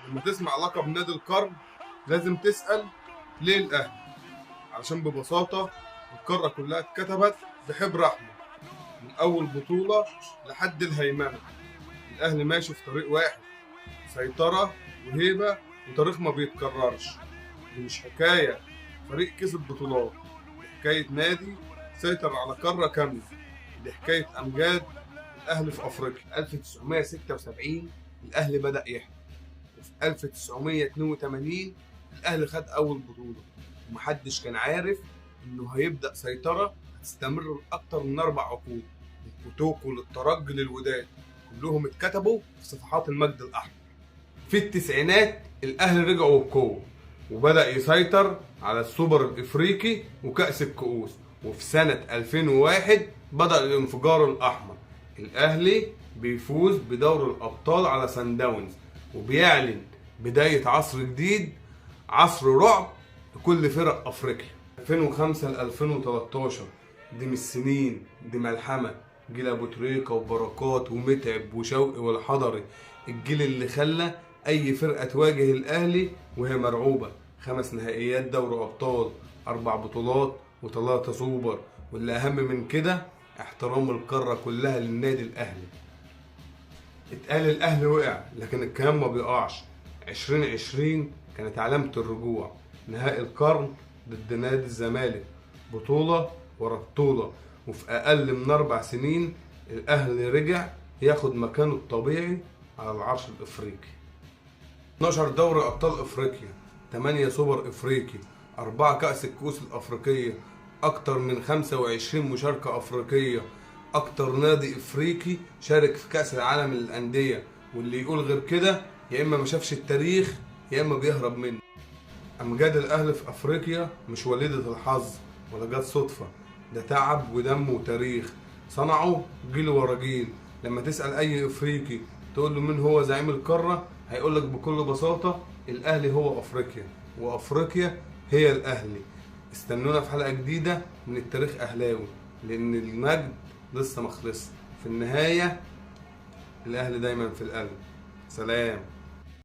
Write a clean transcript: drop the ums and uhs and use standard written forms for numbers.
لما تسمع لقب نادي القرن لازم تسأل ليه الأهلي؟ علشان ببساطة القارة كلها اتكتبت بحبر أحمر من أول بطولة لحد الهيمنة. الأهلي ماشي في طريق واحد، سيطرة وهيبة وتاريخ ما بيتكررش. دي مش حكاية فريق كسب بطولات، دي حكاية نادي سيطر على قارة كاملة، دي حكاية أمجاد الأهلي في أفريقيا. 1976 الأهلي بدأ يحلم، وفي 1982 الأهلي خد أول بطولة، ومحدش كان عارف إنه هيبدأ سيطرة هتستمر لأكتر من 4 عقود، من كوتوكو للترجي للوداد، كلهم اتكتبوا في صفحات المجد الأحمر. في التسعينات الأهلي رجعوا بقوة وبدأ يسيطر على السوبر الإفريقي وكأس الكؤوس، وفي سنة 2001 بدأ الانفجار الأحمر. الأهلي بيفوز بدور الأبطال على سان داونز، وبيعلن بداية عصر جديد، عصر رعب لكل فرق أفريقيا. 2005 ل 2013 دي مش سنين، دي ملحمة. جيل أبو تريكة وبركات ومتعب وشوقي والحضري، الجيل اللي خلى أي فرقة تواجه الأهلي وهي مرعوبة. 5 نهائيات دوري أبطال، 4 بطولات و3 سوبر، واللي أهم من كده احترام القارة كلها للنادي الأهلي. اتقال الأهلي وقع، لكن الكلام ما بيقعش. 2020 كانت علامة الرجوع، نهائي القرن ضد نادي الزمالك، بطولة ورا بطولة، وفي أقل من 4 سنين الأهلي رجع ياخد مكانه الطبيعي على العرش الإفريقي. 12 دوري أبطال إفريقيا، 8 سوبر إفريقي، 4 كأس الكؤوس الأفريقية، أكتر من 25 مشاركة أفريقية، أكتر نادي إفريقي شارك في كأس العالم للأندية. واللي يقول غير كده يا إما ما شافش التاريخ يا إما بيهرب منه. أمجاد الأهلي في أفريقيا مش وليدة الحظ ولا جت صدفة، ده تعب ودم وتاريخ صنعوا جيل ورا جيل. لما تسأل أي إفريقي تقول له مين هو زعيم القارة، هيقول لك بكل بساطة الأهلي هو أفريقيا، وأفريقيا هي الأهلي. استنونا في حلقة جديدة من التاريخ أهلاوي، لأن المجد لسه ما خلصش. في النهاية الأهلي دايما في القلب. سلام.